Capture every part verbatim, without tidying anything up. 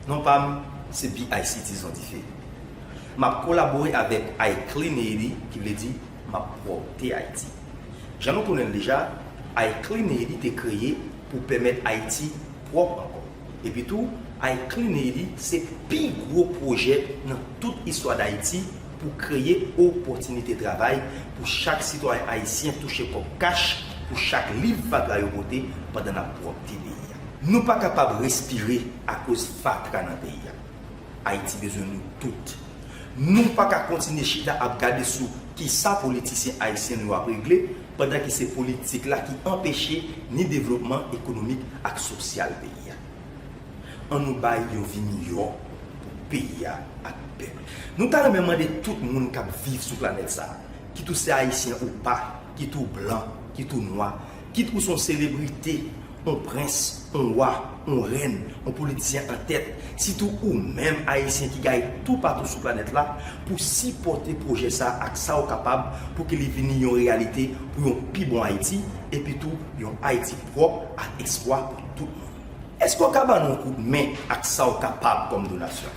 Non pa m, se B I C T Zon Dife. M ap kolabore avèk I Clean Haiti, ki vle di m ap pwòpte Ayiti. Jan nou konnen l deja, I Clean Haiti te kreye pou pèmèt Ayiti pwòp ankò. Epitou, I Clean Haiti se pi gwo pwojè nan tout istwa Dayiti pou kreye opòtinite travay pou chak sitwayen ayisyen touche kòb kach pou chak liv fatra yo pote pandan n ap pwòpte peyi a. Nou pa kapab respire akoz fatra nan peyi a. Ayiti bezwen nou tout. Nou pa ka kontinye chita ap gade sou kisa politisyen ayisyen nou yo ap regle, pandan ke se politik la ki anpeche ni devlopman ekonomik ak sosyal peyi a. An nou bay yon vi miyò pou peyi a ak pèp. Nou ta renmen mande tout moun k ap viv sou planèt sa a, kit ou se ayisyen ou pa, kit ou blan, kit ou nwa, kit ou se yon selebrite, yon prens, yon wa, yon rèn, yon politisyen an tèt, sitou ou menm ayisyen ki gaye toupatou sou planèt la, pou sipòte pwojè sa a ak sa w kapab pou ke li vini yon reyalite pou yon pi bon Ayiti, epitou yon Ayiti pwòp ak espwa pou tout moun. Èske w ka ban nou yon kout men ak sa w kapab kòm donasyon?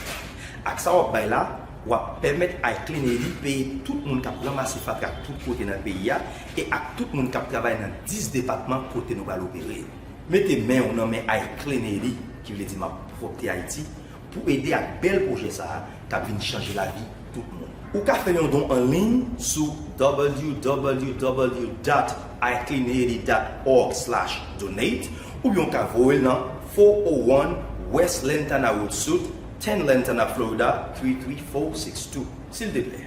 Ak sa w ap bay la, w ap pèmèt I Clean Haiti peye tout moun k ap ranmase fatra tout kote nan peyi a e ak tout moun k ap travay nan dis depatman kote nou pral opere yo. Mete men w nan men I Clean Haiti, ki vle di m ap pwòpte Ayiti, pou ede ak bèl pwojè sa a k ap vin chanje lavi tout moun. Ou ka fè yon don an liy sou w w w dot i clean haiti dot org slash donate oubyen w ka voye l nan four oh one West Lantana Road Suite, ten Lantana, Florida, three three four six two. Silteplè,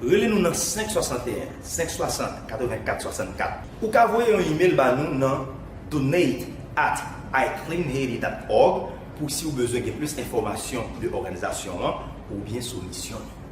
rele nou nan senk swasanteyen, senk swasant, katrevenkat swasannkat. Ou ka voye yon imèl ba nou nan donate at i clean haiti dot org pou si w bezwen gen plis enfòmasyon de òganizasyon an oubyen sou misyon nou.